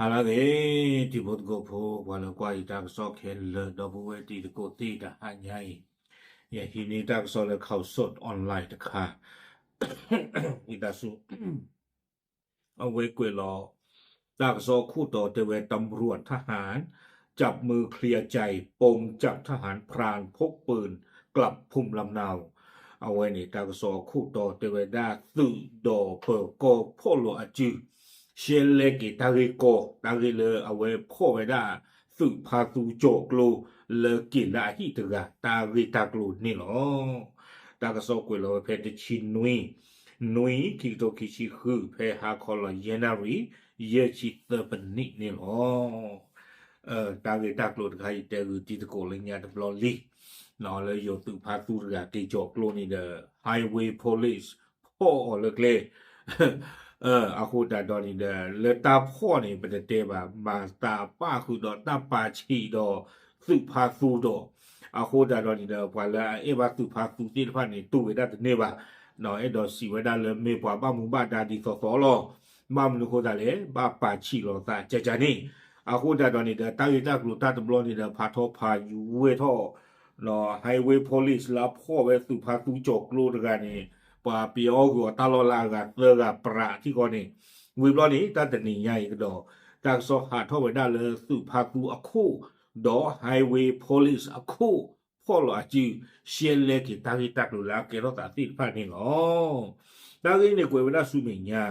ဟါလၢအဂ့ၤ တံၤဖိသကိးဖိ ပှၤလၢကွၢ်ယတၢ်ကစီၣ်ခဲလၢာ် ဒီပုၢ်ဝဲၢ်တံၤသကိးသ့ၣ်တဟါညါအံၤ, ယဟံးန့ၢ်တၢ်ကစီၣ်လၢ Khaosod Online တခါ, ဝံသးစူၤ အဝဲကွဲးလီၤ တၢ်ကစီၣ်အခိၣ်တီတဲဝဲ ตำรวจทหาร จับมือเคลียร์ใจ ปมจับทหารพรานพกปืนกลับภูมิลำเนา အဝဲန့ၣ် တၢ်ကစီၣ်အခိၣ်တီတဲဝဲဒၣ် သုးဒီးပၢၤကီၢ်ဖီၣ်လိာ်အစု ရှဲလဲက့ၤတၢ်ဂ့ၢ်ကီ တၢ်ဂ့ၢ်လၢအဝဲဖီၣ်ဝဲဒၣ် သုးဖါသူကၠီၤကျိ လၢက့ၤလၢအဟံၣ်တဂၤ တၢ်ဂ့ၢ်တၢ်ကျိၤန့ၣ်လီၤ. တၢ်ကစီၣ်ကွဲးလီၤဝဲဖဲတဆံနွံ နွံ ခံကထိခံဆံဃု ဖဲဟါခီလီၤယဲၢ်နၣ်ရံၣ် ယဲၢ်ဆံသၢပနံၣ်န့ၣ်လီၤ. တၢ်ဂ့ၢ်တၢ်ကျိၤတခါအံၤ တဲဂုာ်တံၤသကိးလၢညါတဘျီလံ, လၢယိၤသုးဖါသူတဂၤက့ၤကၠီၤကျိန့ၣ်ဒီး Highway Police ဖီၣ်အီၤလၢကျဲ အဃိသတးဒီးန့ၣ်ဒီး လၢတၢ်ဖီၣ်န့ၣ် ပတတဲဘၣ် မၤသးပာ်ဃုာ်ဒီးတၢ်ပာ်ဆံးဒီးသုးဖါသူဒီး အဃိသတးဒီးန့ၣ်ဒီး ပှၤလၢအအဲၣ်ဘၣ်သုးဖါသူသ့ၣ်တဖၣ်န့ၣ် တူၢ်ဝဲဒၣ်တန့ၢ်ဘၣ်, အဲၣ်ဒိးစံးဝဲဒၣ်လၢမ့ၢ်ပှၤဘၣ်မူဘၣ်ဒါဒ်သိးသိးလီၤ. ဘၣ်မနုၤအဃိသတးလဲၣ် ဘၣ်ပာ်ဆံးလိာ်သးကကန့ၣ်, အဃိသတးဒီးန့ၣ်ဒီး တၢ်ဂ့ၢ်တၢ်ကျိၤတၢ်တဘျီန့ၣ်ဒီး ဖးထီဖးယူၤဝဲထီၣ် Highway Police လၢအဖီၣ်ဝဲသုးဖါသူကၠီၤကျိတဂၤန့ၣ် ပှၤပယီၤအီၣ်ဂုာ်အီၤတၢ်လီၢ်လၢအဂၤသၢဂၤပြးထံၣ်ဃီန့ၣ်, ဝံၤဘျီန့ၣ် တၢ်တနံၤညါအံၤကဒီး တၢ်ကစီၣ်ဟးထီၣ်ဝဲဒၣ်လၢသုးဖါသူအခိၣ် ဒီး Highway Police အခိၣ် ဖီၣ်လိာ်အစု ရှဲလဲက့ၤတၢ်ဂ့ၢ်တၢ်ကျိၤလၢအကဲထီၣ်သးသ့ၣ်တဖၣ်န့ၣ်လီၤ. တၢ်ဂ့ၢ်န့ၣ်ကွဲးဝဲဒၣ်ဆူမဲာ်ညါ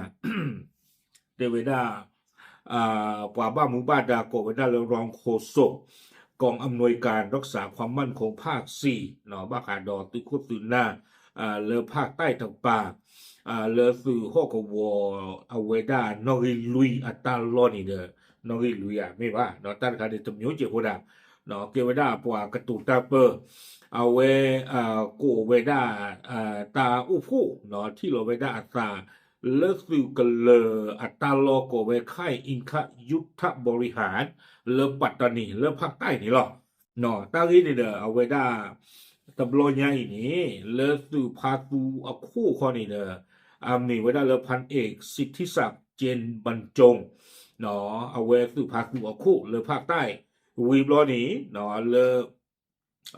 တဲဝဲဒၣ် ပှၤဘၣ်မူဘၣ်ဒါကိးဝဲဒၣ်လၢ รองโฆษก กองอำนวยการรักษาความมั่นคงภาคสี่ ဘၣ်ဃးဒီးသုးခိၣ်သုးနၢ် လၢภาคใต้တကပၤ လၢသုးဟီၣ်ကဝီၤ အဝဲဒၣ်နီၣ်ဂံၢ်လွံၢ်အတၢ်လီၢ်န့ၣ်ဒီး နီၣ်ဂံၢ်လွံၢ်ဧါ မ့ၢ်ဘၣ် တၢ်တခါန့ၣ် တမျိုးကျဲဖိဒၣ် ကဲဝဲဒၣ်ပှၤကတိၤတၢ်ပၢ အဝဲ ကိးဝဲဒၣ် တၢ်အိၣ်ဖှိၣ် ထံၣ်လီၤဝဲဒၣ်အသး လၢသုးကလၢၤအတၢ်လီၢ်ကိးဝဲ ค่ายอิงคยุทธบริหาร လၢปัตตานี လၢภาคใต้န့ၣ်လီၤ. တၢ်ဂ့ၢ်န့ၣ်ဒီး အဝဲဒၣ် တဘျီညါအံၤန့ၣ် လၢသုးဖါသူအခိၣ်ခီန့ၣ်ဒီး အမ့ၢ်ဝဲဒၣ်လၢ พันเอกสิทธิศักดิ์ เจนบรรจง အဝဲသုးဖါသူအခိၣ်လၢภาคใต้ ဝံၤဘျီန့ၣ် လၢ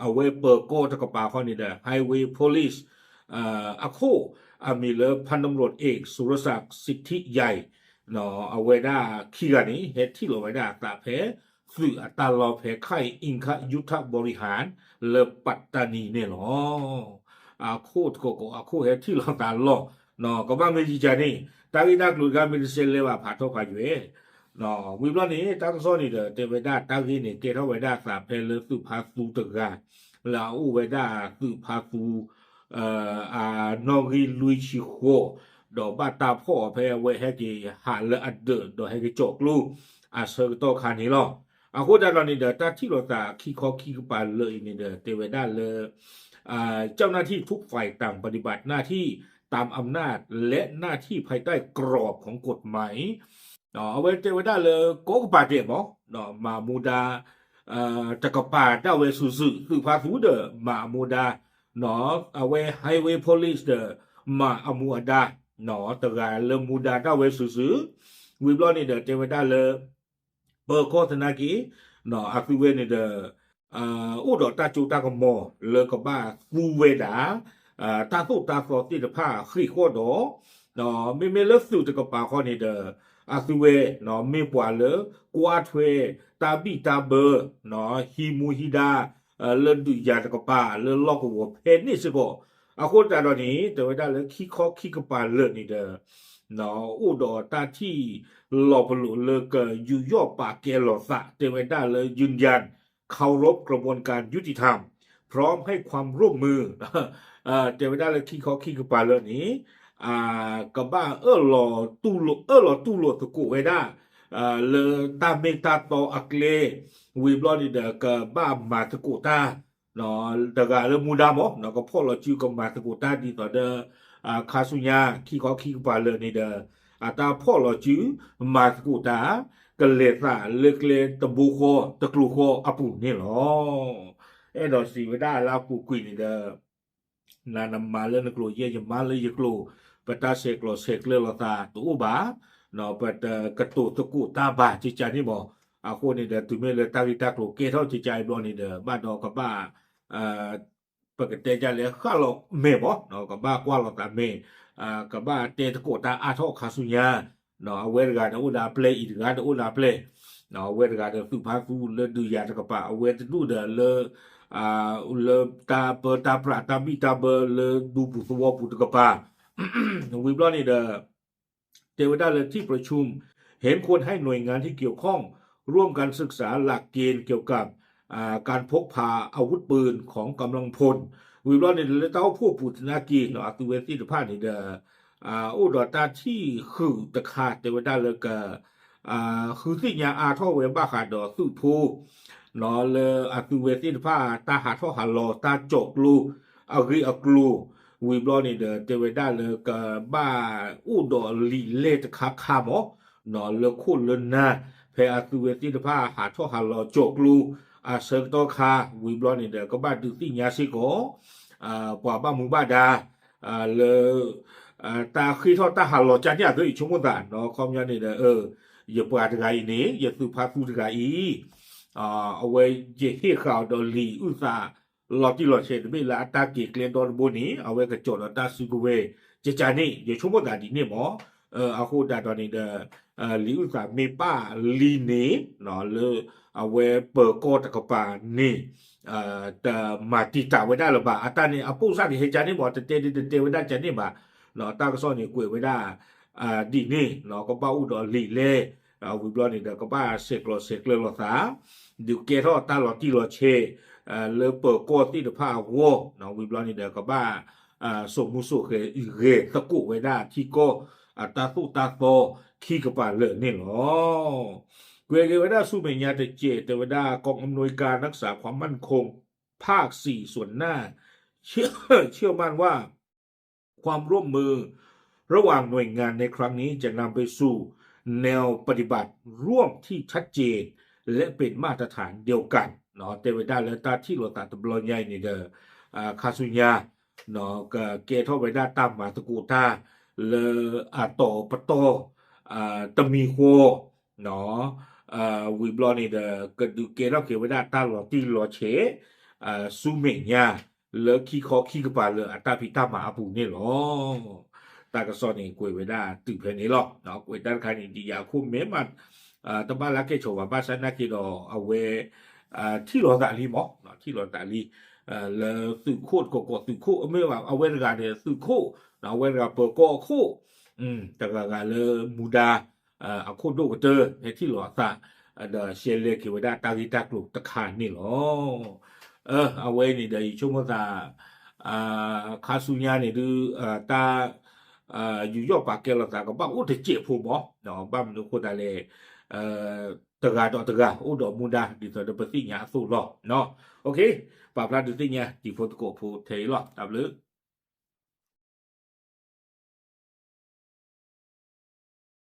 အဝဲပၢၤကီၢ်တကပၤခီန့ၣ်ဒီး Highway Police အခိၣ် အမံၤလၢ พันตำรวจเอกสุรศักดิ์สิทธิใหญ่ အဝဲဒၣ်ခံဂၤန့ၣ် ဟဲထံၣ်လီၤဝဲဒၣ်အသးဖဲ သုးအတၢ်လီၢ်ဖဲ ค่ายอิงคยุทธบริหาร လၢปัตตานีန့ၣ်လီၤ. အခိၣ်တကီၢ်ကီၢ် အခိၣ်ဟဲထံၣ်လီၤသးလီၢ် ကဘၣ်မ့ၢ်ယကန့ၣ် တၢ်ဂ့ၢ်တၢ်ကျိၤတခါမ့ၢ်တရှဲလဲဘၣ် ဖးထီဖးယွဲၢ် ဝံၤဘျီန့ၣ် တၢ်ကစီၣ်န့ၣ်ဒီး တဲဝဲဒၣ်တၢ်ဂ့ၢ်န့ၣ် ကဲထီၣ်ဝဲဒၣ်အသးဖဲလၢသုးဖါသူတဂၤ လၢအအိၣ်ဝဲဒၣ်သုးဖါသူ အနီၣ်ဂံၢ်လွံၢ်ဆံဃိး ဒီးဘၣ်တၢ်ဖီၣ်အီၤဖဲအဝဲဟဲက့ၤဟးလၢအဒၢး ဒီးဟဲက့ၤကၠီၣ်ကျိ အဆၢကတီၢ်ခါန့ၣ်လီၤ. အဃိသတးဒီးန့ၣ်ဒီး တၢ်ထံၣ်လိာ်သးခံခီခံကပၤလၢာ်အံၤန့ၣ်ဒီး တဲဝဲဒၣ်လၢ เจ้าหน้าที่ทุกฝ่ายต่างปฏิบัติหน้าที่ตามอำนาจและหน้าที่ภายใต้กรอบของกฎหมาย အဝဲတဲဝဲဒၣ်လၢကိးကပၤဒဲးမး မၤမူဒါ တကပၤဒၣ်ဝဲစုာ်စုာ် သုးဖါသူဒီးမၤအမူဒါ အဝဲ Highway Police ဒီး မၤအမူအဒါ တဂၤလၢမူဒါဒၣ်ဝဲစုာ်စုာ် ဝံၤဘျီန့ၣ်ဒီး တဲဝဲဒၣ်လၢ ပၢၤကီၢ်သနာ်က့ အသုဝဲန့ၣ်ဒီး အိၣ်ဒီးတၢ်စိတၢ်ကမီၤလၢကဘၣ်သူဝဲဒၣ် တၢ်သိၣ်တၢ်သီသ့ၣ်တဖၣ်ဃ့ၢ်ဃီၣ်ဒီး မ့မ့ၢ်လၢသုးတကပၤခီန့ၣ်ဒီး အသုဝဲ မ့ၢ်ပှၤလၢကွၢ်ထွဲတၢ်ဘံၣ်တၢ်ဘၢ ဟံးမူဟံးဒါ လၢဒုးယၤတကပၤ လၢလီၢ်ကဝီၤဖဲန့ၣ်စ့ၢ်ကီး အဃိသတးဒီးန့ၣ် တဲဝဲဒၣ်လၢခံခီခံကပၤလၢာ်န့ၣ်ဒီး အိၣ်ဒီးတၢ်ထံၣ်လီၤပလိာ်လၢကယူးယီၣ်ပာ်ကဲလိာ်သး တဲဝဲဒၣ်လၢ ยืนยันเคารพกระบวนการยุติธรรม พร้อมให้ความร่วมมือ တဲဝဲဒၣ်လၢခံခီခံကပၤလၢာ်န့ၣ် ကဘၣ်အၢၣ်လီၤတူၢ်လိာ် အၢၣ်လီၤတူၢ်လိာ်သကိးဝဲဒၣ် လၢတၢ်မ့ၢ်တၢ်တီအကျဲ ဝံၤဘျီန့ၣ်ဒီး ကဘၣ်မၤသကိးတၢ် တဂၤလၢမူဒါမး ကဖီၣ်လီၤစုကမၤသကိးတၢ်ဒ်သိးဒီး ခါဆူညါ ခံခီခံကပၤလၢာ်န့ၣ်ဒီး အတၢ်ဖီၣ်လီၤစု မၤသကိးတၢ် ကလဲၤသးလၢကျဲတဘိဃီတကျိၤဃီအပူၤန့ၣ်လီၤ. အဲၣ်ဒိးစံးဝဲဒၣ်လၢအပူၤကွံာ်န့ၣ်ဒီး နၤနမၤလၢနကျိၤ ယဲယမၤလၢယကျိၤ ပတၢ်ဆဲးကျိးဆဲးကျၢလိာ်သးတအိၣ်ဘၣ် ပတကတိၤသကိးတၢ်ဘၣ်ကကန့ၣ်မး. အဃိန့ၣ်ဒီး တုၤမ့ၢ်လၢတၢ်ဂ့ၢ်တၢ်ကျိၤကဲထီၣ်ကကအံၤဘျီန့ၣ်ဒီး ဘၣ်ဒီးကဘၣ် ပကတဲဒ်လဲၣ်ဃၣ်လီၤမဲာ်မး, ကဘၣ်ကွၢ်လိာ်သးမဲာ်, ကဘၣ်တဲသကိးတၢ်အါထီၣ်ခါဆူညါ, အဝဲတဂၤဒီးအိၣ်ဒၣ်အပျဲၢ် အံၤတဂၤဒီးအိၣ်ဒၣ်အပျဲၢ်, အဝဲတဂၤဒီးသုးဖါသူလၢဒုးယၤတကပၤ, အဝဲတဒူၣ်ဒီးလၢ လၢတၢ်ပၢတၢ်ပြးတၢ်ဘံၣ်တၢ်ဘၢလၢဒူပူၤသဝီပူၤတကပၤ, ဝံၤဘျီန့ၣ်ဒီး တဲဝဲဒၣ်လၢ ที่ประชุม เห็นควรให้หน่วยงานที่เกี่ยวข้อง ร่วมกันศึกษาหลักเกณฑ์เกี่ยวกับ อ่า การพกพาอาวุธปืนของกำลังพล ဝံၤဘျီန့ၣ်ဒီး လၢတၢ်အိၣ်ဖှိၣ်ပူၤသနာ်က့ အသုးဝဲသ့ၣ်တဖၣ်န့ၣ်ဒီး အိၣ်ဒီးတၢ်ထံၣ်ဃုာ်တခါ တဲဝဲဒၣ်လၢက ဃုသ့ၣ်ညါအါထီၣ်ဝဲဘၣ်ဃးဒီးသုးဖိ လၢအသုးဝဲသ့ၣ်တဖၣ် တၢ်ဟးထီၣ်ဟးလီၤ တၢ်ကၠီၣ်ကျိ အဂ့ၢ်အကျိၤ ဝံၤဘျီန့ၣ်ဒီး တဲဝဲဒၣ်လၢကဘၣ်အိၣ်ဒီးလံာ်လဲၢ်တခါခါမး, လၢခိၣ်လၢနၢ် ဖဲအသုးဝဲသ့ၣ်တဖၣ်ဟးထီၣ်ဟးလီၤကၠီၣ်ကျိ အဆၢကတီၢ်ခါ ဝံၤဘျီန့ၣ်ဒီး ကဘၣ်ဒုးသ့ၣ်ညါစ့ၢ်ကီး ပှၤဘၣ်မူဘၣ်ဒါ လၢ တၢ်ဃ့ထီၣ်တၢ်ဟးလီၤကန့ၣ်အသိး ယဆိကမိၣ်သး ခီပညီန့ၣ်ဒီး ယပှၤတဂၤအံၤန့ၣ် ယသုးဖါသူတဂၤအံၤ အဝဲယဟ့ၣ်ဃာ်အီၤဒီးလံာ်အုၣ်သး လီၤတံၢ်လီၤဆဲးတဘ့ၣ်လၢအတၢ်က့ၤကျဲဒီတဘိန့ၣ် အဝဲကကၠီၣ်ဒီးတၢ်စုကဝဲၤ ကကန့ၣ် ယဆိကမိၣ်သးဒ်န့ၣ်မး, အဃိသတးဒီးန့ၣ်ဒီး လံာ်အုၣ်သးမ့ၢ်ပာ်လံန့ၣ် လၢအဝဲပၢၤကီၢ်တကပၤန့ၣ် တမၤတံာ်တာ်ဝဲဒၣ်လၢၤဘၣ်. အတၢ်န့ၣ် အပိၢ်စၢ်န့ၣ်ဟဲကန့ၣ်မး တတဲဒ်တတဲဝဲဒၣ်ကန့ၣ်ဘၣ်. တၢ်ကစီၣ်န့ၣ်ကွဲးဝဲဒၣ် ဒ်န့ၣ် ကဘၣ်အိၣ်ဒီးလံာ်လဲၢ် ဝံၤဘျီန့ၣ်ဒီး ကဘၣ်ဆဲးကျိးဆဲးကျၢလိာ်သး ဒုးကဲထီၣ်တၢ်လီၤတံၢ်လီၤဆဲး လၢပၢၤကီၢ်သ့ၣ်တဖၣ်အဂီၢ် ဝံၤဘျီန့ၣ်ဒီး ကဘၣ် စိာ်မူစိာ်ဂဲၤသကိးဝဲဒၣ်ထံကီၢ် အတၢ်သိၣ်တၢ်သီခံကပၤလၢာ်န့ၣ်လီၤ. ကွဲးက့ၤဝဲဒၣ်ဆူမဲာ်ညါတစဲး တဲဝဲဒၣ် กองอำนวยการรักษาความมั่นคงภาคสี่ส่วนหน้า เชื่อมั่นว่า ความร่วมมือระหว่างหน่วยงานในครั้งนี้จะนำไปสู่แนวปฏิบัติร่วมที่ชัดเจนและเป็นมาตรฐานเดียวกัน တဲဝဲဒၣ်လၢတၢ်ထံၣ်လိာ်သးတဘျီညါအံၤန့ၣ်ဒီး ခါဆူညါ ကကဲထီၣ်ဝဲဒၣ်တၢ်မၤသကိးတၢ် လၢအတီၤပတီၢ် တမံၤဃီ ဝံၤဘျီန့ၣ်ဒီး ကဒုးကဲထီၣ်က့ၤဝဲဒၣ်တၢ်လီၤတံၢ်လီၤဆဲး ဆူမဲာ်ညါ လၢခံခီခံကပၤလၢအတၢ်ဖံးတၢ်မၤအပူၤန့ၣ်လီၤ. တၢ်ကစီၣ်န့ၣ်ကွဲးဝဲဒၣ်တုၤဖဲန့ၣ်လီၤ. ကွဲးတၢ်တခါန့ၣ် ဒ်ယၤအခိၣ်မဲာ်မး တဘၣ်လၢကဲဆိးဘၣ် ဘၣ်ဆၣ်နာ်က့ဒီး အဝဲ ထံၣ်လိာ်သးလံမး ထံၣ်လိာ်သးလံ လၢသုးခိၣ်တကိးကိး သုးခိၣ် မ့ၢ်ဘၣ် အဝဲတဂၤန့ၣ် သုးခိၣ် အဝဲတဂၤပၢၤကီၢ်အခိၣ် တဂၤဂၤလၢမူဒါ အခိၣ်ဒိၣ်ကတၢၢ် ဟဲထံၣ်လိာ်အသး ဒီးရှဲလဲက့ၤဝဲဒၣ်တၢ်ဂ့ၢ်တၢ်ကျိၤတခါန့ၣ်လီၤ. အဝဲန့ၣ်ဒီးယဆိကမိၣ်သး ခါဆူညါန့ၣ်ဒုး တၢ် ယူးယီၣ်ပာ်ကဲလိာ်သးကဘၣ်အိၣ်တစဲးဖိမး ဘၣ်မနုၤအဃိသတးလဲၣ် တဂၤဒီးတဂၤ အိၣ်ဒီးမူဒါဒ်သိးဒီးပသ့ၣ်ညါအသိးလီၤ. ပာ်ဖျါဒုးသ့ၣ်ညါတံၤဖိသကိးဖိထဲအံၤလီၤ. တၢ်ဘျုး